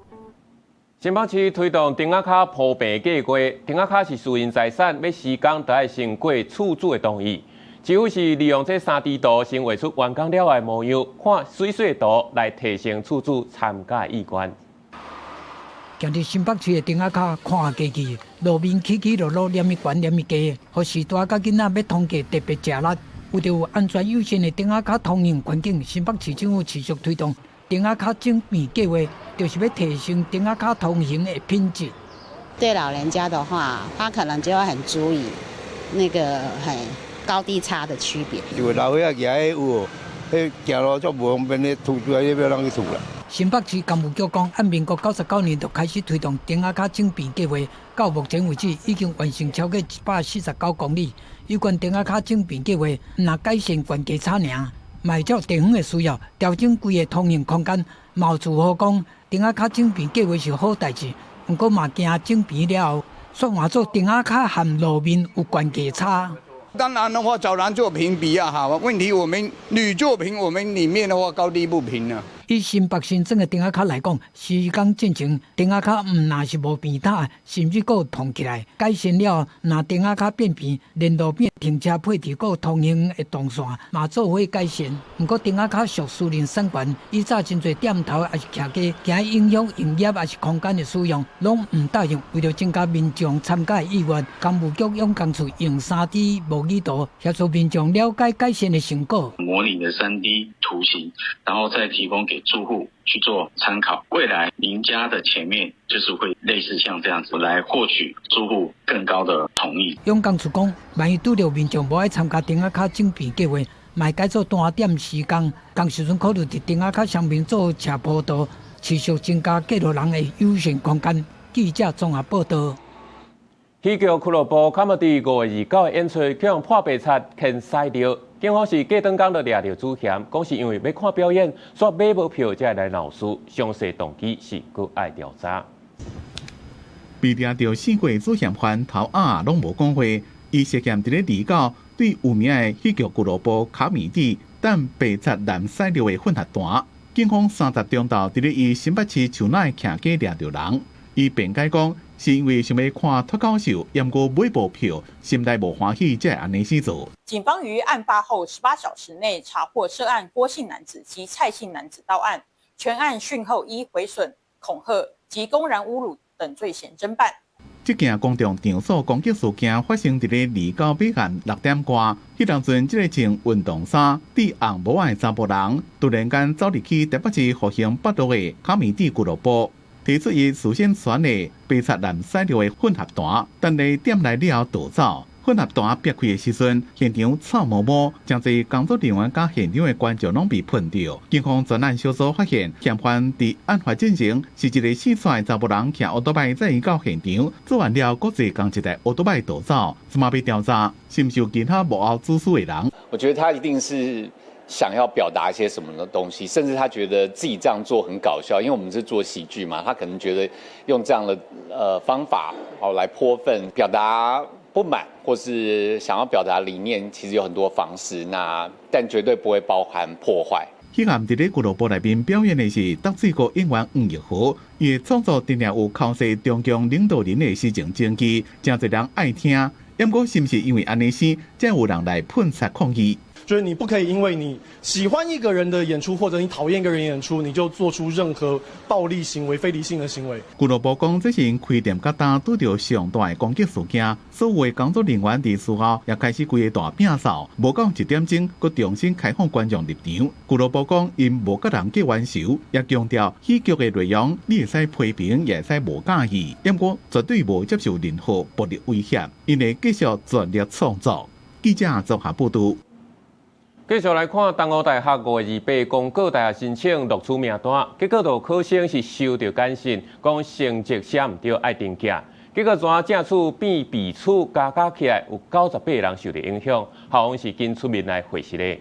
Speaker 1: 新北市推動釘仔跤鋪平計劃，釘仔跤是私人財產，欲施工著愛先過厝主的同意。政府是利用這3D 圖先畫出完工了的模樣，看媠媠圖來提升厝主參加意願。
Speaker 5: 行佇新北市的釘仔跤看過去，路面起起落落，連伊懸連伊低，予序大佮囡仔欲通過特別食力。為著有安全友善的釘仔跤通行環境，新北市政府持續推動釘仔跤整平計劃，就是欲提升釘仔跤通行的品質。
Speaker 20: 對老人家的話，他可能就會很注意那個很高低差的區別。
Speaker 21: 因為老歲仔行彼有無？彼行路足無方便，彼土出來，欲人去吐啦。
Speaker 5: 新北市工務局講，按民國99年就開始推動釘仔跤整平計劃，到目前為止已經完成超過149公里。有關釘仔跤整平計劃，毋但改善懸低差爾，嘛會照地方的需要調整規个通行空間。嘛有住戶講，釘仔跤整平計劃是好代誌，毋過嘛驚整平了後，煞換做釘仔跤和路面有懸低差。
Speaker 22: 當然的話，找人做平比較好。問題我們鋁做平，我們裡面的話高低不平啊。
Speaker 5: 以新北新庄的燈仔跤來講，施工進程燈仔跤毋但是無平塔，甚至閣膨起來。改善了，若燈仔跤變平，連路邊停車配置閣通行的動線嘛做伙改善。毋過燈仔跤屬私人產權，以早真濟店頭抑是徛家，驚影響營業抑是空間的使用，攏毋答應。為著增加民眾參加的意願，工務局養工處用3D 模擬圖協助民眾了解改善的成果。
Speaker 2: 模擬的3D 圖形，然後再提供給住戶去做參考。未來您家的前面就是會類似像這樣子來獲取住戶更高的同意。
Speaker 5: 養工處講，萬一拄著民眾無愛參加燈仔跤整平計劃，嘛會改做單點施工，仝時陣考慮佇燈仔跤上面做斜坡道，持續增加過路人的友善空間。記者綜合報道。
Speaker 1: 喜劇俱樂部卡麥佇5月29的演出，予人潑白漆、牽屎尿，警方是隔轉工就掠著主嫌，講是因為欲看表演，煞買無票才會來鬧事，詳細動機是閣愛調查。
Speaker 6: 被掠著四個主嫌犯頭仔攏無講話，伊涉嫌佇咧29對有名的喜劇俱樂部卡米地擲白漆藍屎尿的混合團，警方30中晝佇咧伊新北市樹林徛家掠著人，伊辯解講是因為想欲看脫口秀，毋過買無票，心內無歡喜，才會按呢死做。
Speaker 7: 警方於案發後18小時內查獲涉案郭姓男子及蔡姓男子到案，全案訊後依毀損、恐嚇及公然侮辱等罪嫌偵辦。
Speaker 6: 這件公眾場所攻擊事件發生佇咧29晚間6點外，彼當陣這個穿運動衫、戴紅帽仔的查埔人，突然間走入去台北市復興北路的卡米地俱樂部，提出伊事先選的白漆藍屎尿的混合單，等佇店內了後逃走。混合單煏開的時陣，現場臭毛毛，誠濟工作人員佮現場的觀眾攏被噴著。警方專案小組發現，嫌犯佇案發進前是一个四歲查埔人，騎歐多擺載伊到現場，做完了，閣坐仝一台歐多擺逃走。這馬欲調查，是毋是有其他幕後主使的人？
Speaker 8: 我覺得他一定是想要表達一些什麼的東西，甚至他覺得自己這樣做很搞笑，因為我們是做喜劇嘛，他可能覺得用這樣的方法哦來潑糞，表達不滿或是想要表達理念，其實有很多方式，那但絕對不會包含破壞。
Speaker 6: 彼暗佇咧俱樂部內面表演的是淡水國演員黃玉豪，伊的創作定定有剾洗中共領導人的時政證據，誠濟人愛聽。毋過是毋是因為按呢生，才有人來噴漆抗議？
Speaker 22: 就是你不可以因為你喜歡一個人的演出，或者你討厭一個人演出，你就做出任何暴力行為、非理性的行為。
Speaker 6: 俱樂部講，這是𪜶開店到今拄著上大的攻擊事件，所有的工作人員佇事後也開始規个大摒掃，無到1點鐘，閣重新開放觀眾入場。俱樂部講，𪜶無佮人結冤仇，也強調喜劇的內容你會使批評，也會使無佮意，毋過絕對無接受任何暴力威脅，𪜶會繼續全力創作。記者綜合報導。
Speaker 1: 繼續來看東吳大學5月28公告大學申請錄取名單，結果就考生是收著簡訊，講成績寫毋對，愛重寄。結果全正取變備取，加加起來有98人受著影響，校方是緊出面來回釋的。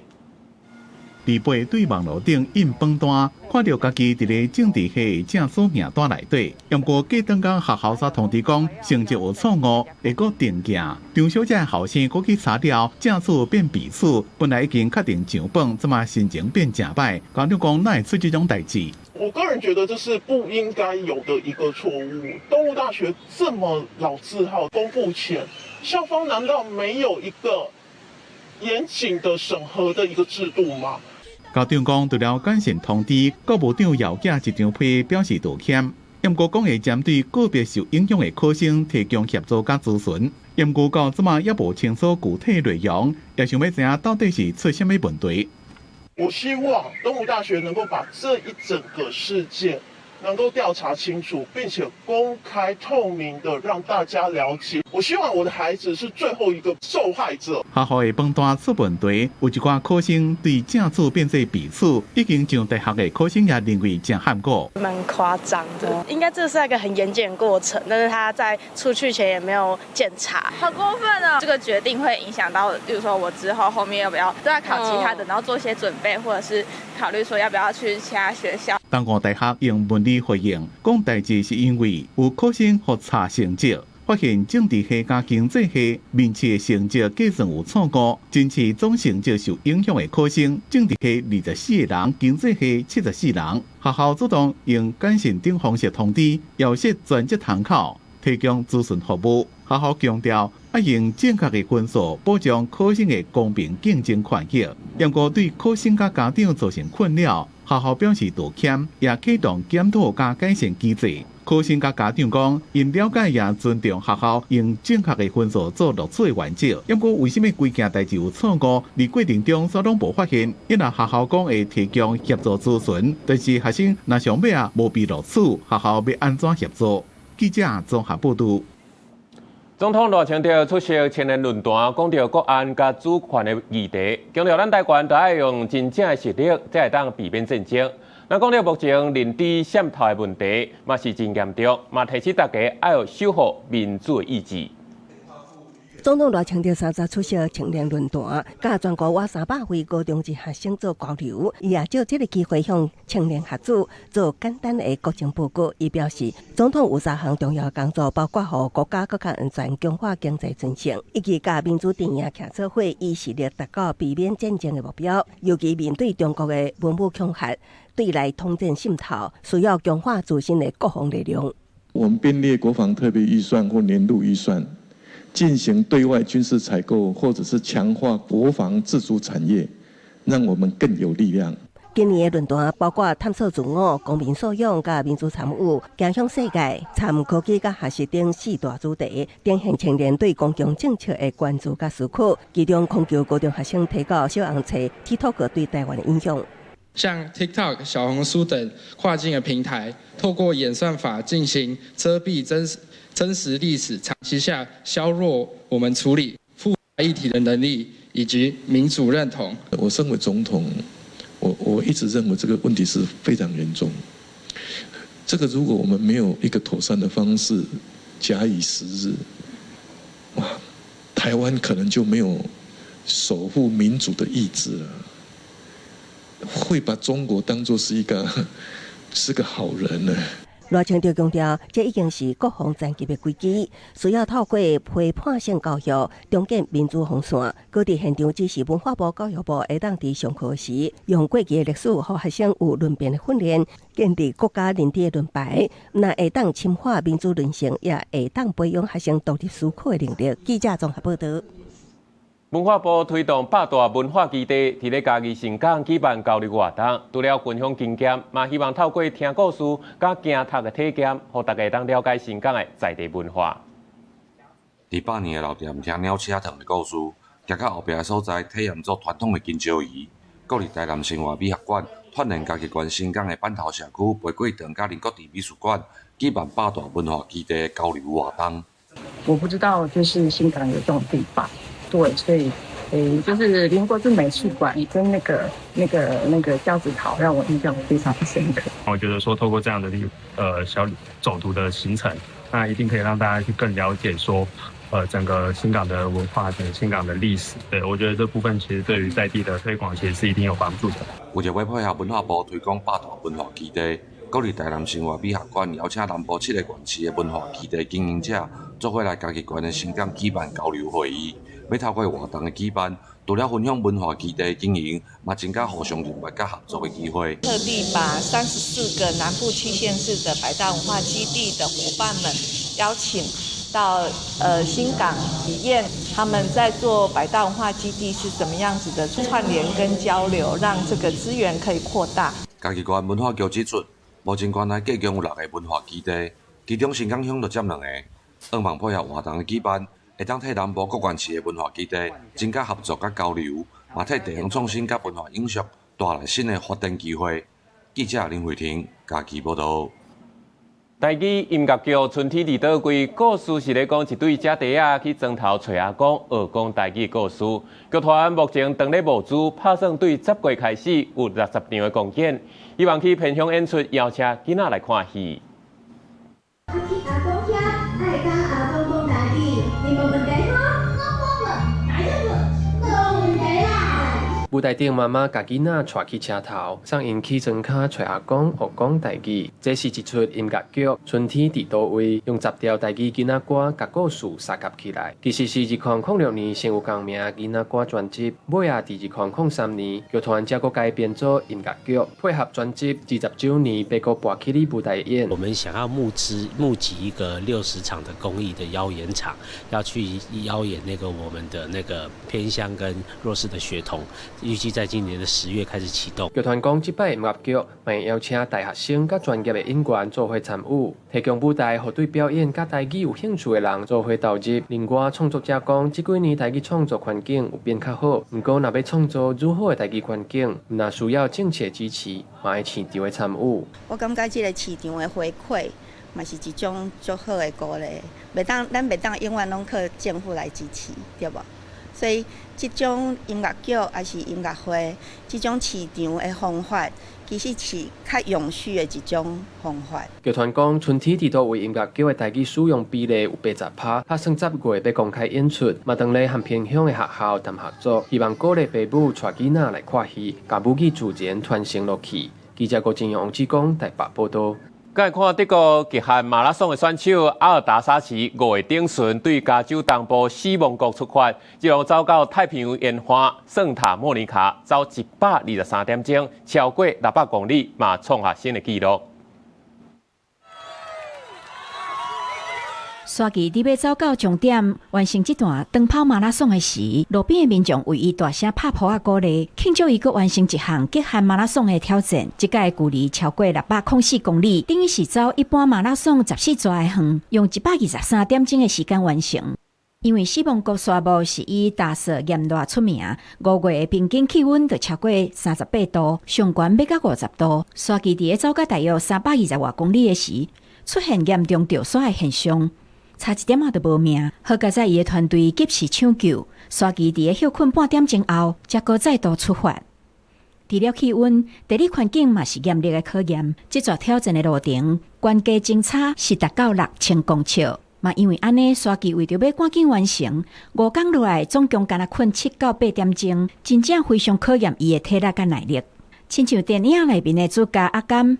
Speaker 6: 禮拜對網路頂印榜單，看著家己佇咧政治系的正取名單內底，毋過隔轉工學校煞通知講成績有錯誤，會閣重寄。張小姐後生閣去查了，正取變備取，本來已經確定上榜，這馬心情變誠歹。家長講哪會出這種代誌？
Speaker 23: 我個人覺得這是不應該有的一個錯誤。東吳大學這麼老字號，公布前，校方難道沒有一個嚴謹的審核的一個制度嗎？
Speaker 6: 家長講，除了簡訊通知，教務長郵寄一張批表示道歉。毋過講會針對個別受影響的考生提供協助佮諮詢。毋過到這馬猶無清楚具體內容，也想欲知影到底是出啥物問題。
Speaker 23: 我希望東吳大學能夠把這一整個事件能夠調查清楚，並且公開透明的讓大家了解。我希望我的孩子是最後一個受害者。
Speaker 6: 學校的榜單出問題，有一寡考生對正取變做備取，已經上大學的考生也認為誠罕過。
Speaker 24: 蠻誇張的，應該這是一個很嚴謹的過程，但是他在出去前也沒有檢查，
Speaker 25: 好過分啊！這個決定會影響到，比如說我之後後面要不要都要考其他的，然後做一些準備，或者是考慮說要不要去其他學校。
Speaker 6: 東吳大學用文字回應，講代誌是因為有考生予查成績。發現政治系佮經濟系面試成績計算有錯誤，甄試總成績受影響的考生，政治系24個人，經濟系74人。學校主動用簡訊等方式通知，遙設專職窗口提供諮詢服務。學校強調，愛用正確的分數保障考生的公平競爭權益。不過對考生佮家長造成困擾，學校表示道歉，也啟動檢討佮改善機制。考生佮家長講，𪜶了解也尊重學校用正確的分數做錄取的原則。不過為啥物規件代誌有錯誤？佇過程中煞攏無發現？因為學校講會提供協助諮詢，但是學生若上尾仔無被錄取，學校欲按怎協助？記者綜合報導。
Speaker 1: 總統賴清德出席青年論壇，講著國安佮主權的議題，強調咱台灣著愛用真正的實力，才會當避免戰爭。那講著目前認知滲透的問題，嘛是真嚴重，嘛提醒大家愛有守護民主的意志。
Speaker 10: 總統賴清德30出席青年論壇，佮全國逾300位高中職學生做交流。伊也藉這个機會向青年學子做簡單的國情報告。伊表示，總統有三項重要工作，包括予國家閣較安全、強化經濟韌性，以及佮民主陣營徛做伙，以實力達到避免戰爭的目標。尤其面對中國的文武恐嚇、對內統戰滲透，需要強化自身的國防力量。
Speaker 18: 我們編列國防特別預算或年度預算，進行對外軍事採購，或者是強化國防自主產業，讓我們更有力量。
Speaker 10: 今年的論壇包括探索自我、公民素養佮民主參與、走向世界、參科技佮學習等四大主題，展現青年對公共政策的關注佮思考。其中，空求高中學生提到小紅冊 TikTok 對台灣的影響。
Speaker 9: 像 TikTok、小紅書等跨境的平台，透過演算法進行遮蔽真實歷史，長期下削弱我們處理複雜議題的能力以及民主認同。
Speaker 18: 我身為總統，我一直認為這個問題是非常嚴重。這個如果我們沒有一個妥善的方式假以時日，哇，台灣可能就沒有守護民主的意志了，會把中國當作是個好人呢。
Speaker 10: 賴清德強調，這已經是國防層級的危機，需要透過批判性教育，重建民主防線。閣佇現場指示文化部、教育部會當佇上課時，用過去的歷史，予學生有論辯的訓練，建立國家認知的盾牌，毋但會當深化民主韌性，也會當培養學生獨立思考的能力。記者綜合報導。
Speaker 1: 文化部推動百大文化基地，佇咧嘉義盛港舉辦交流活動，除了分享經驗，嘛希望透過聽故事佮行讀的體驗，予大家當了解盛港的在地文化。
Speaker 11: 佇百年的老店聽鳥鼠仔糖的故事，行到後壁的所在體驗做傳統的金蕉魚，閣佇台南生活美學館串連嘉義縣盛港的板頭社區玫瑰堂佮林國治美術館，舉辦百大文化基地的交流活動。
Speaker 12: 我不知道，就是新港有這種地方。對，所以，誒，就是林國治美術館跟那個交趾陶，讓我印象非常深刻。
Speaker 15: 我覺得說，透過這樣的一個小走讀的行程，那一定可以讓大家去更了解說，整個新港的文化跟新港的歷史。對，我覺得這部分其實對於在地的推廣，其實是一定有幫助的。
Speaker 11: 為著欲配合文化部推廣百大文化基地，閣佇台南生活美學館邀請南部七个縣市的文化基地經營者，做伙來嘉義縣的盛港舉辦交流會議。欲透過活動的舉辦，除了分享文化基地經營，嘛增加互相認識佮合作的機會。
Speaker 16: 特地把34個南部七縣市的百大文化基地的夥伴們邀請到新港體驗他們在做百大文化基地是怎麼樣子的串聯跟交流，讓這個資源可以擴大。
Speaker 11: 嘉義縣文化局指出，目前縣內計共有六个文化基地，其中盛港鄉就佔兩个。向望配合活動的舉辦，會當替南部各縣市的文化基地增加合作佮交流，嘛替地方創新佮文化永續帶來新的發展機會。記者林慧婷嘉義報導。
Speaker 1: 台語音樂劇《春天佇佗位》故事是咧講一對姐弟仔去莊頭揣阿公學講台語故事。劇團目前當咧募資，拍算對10月開始有60場的公演，希望去偏鄉演出，邀請囡仔來看戲。
Speaker 26: 阿公遐愛佮阿公講台語，你無問題吼？哪一個？無問題啦。
Speaker 9: 舞台頂媽媽共囡仔帶去車頭，送𪜶去莊跤揣阿公學講台語。這是一齣音樂劇《春天佇佗位》，用10條台語囡仔歌共故事相合起來。其實是2006年先有共名囡仔歌專輯，尾仔佇2003年劇團才閣改編做音樂劇，配合專輯20週年欲閣搬起咧舞台演。
Speaker 3: 我們想要募資募集一個60場的公益的邀演場，要去邀演那個我們的那個偏鄉跟弱勢的學童。預計在今年的10月開始啟動。
Speaker 9: 劇團講，這擺音樂劇嘛邀請大學生佮專業的演員做伙參與，提供舞台，予對表演佮台語有興趣的人做伙投入。另外，創作者講，這幾年台語創作環境有變較好，毋過若欲創造愈好的台語環境，毋但需要政策支持，嘛愛市場的參與。
Speaker 4: 我感覺這个市場的回饋，嘛是一種足好的鼓勵。袂當，咱袂當永遠攏靠政府來支持，對無？所以，這種音樂劇抑是音樂會，這種市場的方法，其實是較永續的一種方法。
Speaker 9: 劇團講，春天佇佗位音樂劇的台語使用比例有80%，拍算10月欲公開演出，嘛當咧和偏鄉的學校談合作，希望鼓勵爸母帶囡仔來看戲，共母語自然傳承落去。記者郭正陽、王志剛台北報導。
Speaker 1: 來看德國極限馬拉松的選手阿爾達沙奇5月頂旬對加州東部死亡谷出發，一路走到太平洋沿岸聖塔莫尼卡，走123點鐘，超過600公里，嘛創下新的紀錄。
Speaker 13: 沙奇佇欲走到終點完成這段長跑馬拉松的時，路邊的民眾為伊大聲拍噗仔鼓勵，慶祝伊閣完成一項極限馬拉松的挑戰。這擺的距離超過604公里，等於是走一般馬拉松14逝的遠，用123點鐘的時間完成。因為死亡谷沙漠是以乾燥炎熱出名，5月的平均氣溫就超過38度，上懸欲到50度。沙奇佇咧走到大約320外公里的時，出現嚴重著沙的現象。差一點仔就無命，好佳哉伊的團隊及時搶救，沙奇佇咧歇睏半點鐘後，才閣再度出發。除了氣溫，地理環境嘛是嚴厲的考驗。這逝挑戰的路程，懸低鐘差是達到6000公尺。嘛因為按呢，沙奇為著欲趕緊完成，5工落來總共干焦睏7到8點鐘，真正非常考驗伊的體力佮耐力。親像電影內面的主角阿甘。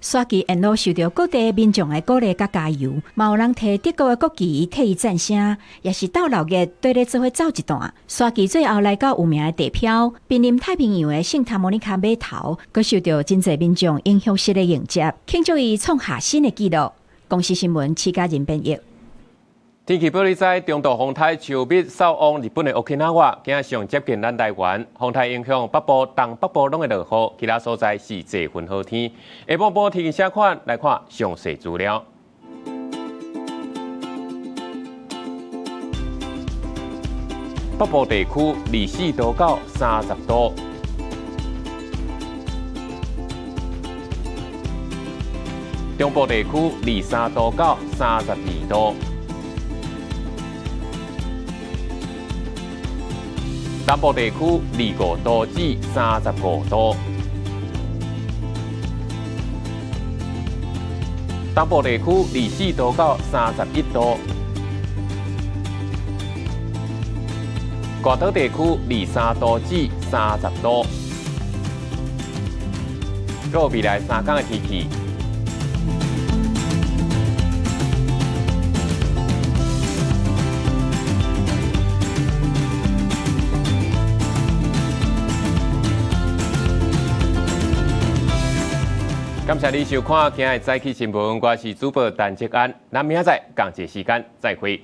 Speaker 13: 沙奇沿路受著各地民眾的鼓勵佮加油，嘛有人提德國的國旗替伊讚聲，也是鬥鬧熱，綴咧做伙走一段。沙奇最後來到有名的地標，瀕臨太平洋的聖塔莫尼卡碼頭，閣受著真濟民眾英雄式的迎接，慶祝伊創下新的紀錄。公視新聞，徐嘉仁編譯。
Speaker 1: 天氣報你知，中度風颱秋蜜掃往日本的沖繩，今仔上接近咱台灣，風颱影響北部、東北部攏會落雨，其他所在是濟雲好天。下晡晡天氣啥款？來看詳細資料。北部地區24度到30度，中部地區23度到32度。南部地區25度至35度，東部地區24度到31度，外島地區23度至30度。閣有未來3工的天氣。感謝你收看今日早起新聞，我是主播陳哲安，咱明仔載仝一个時間再會。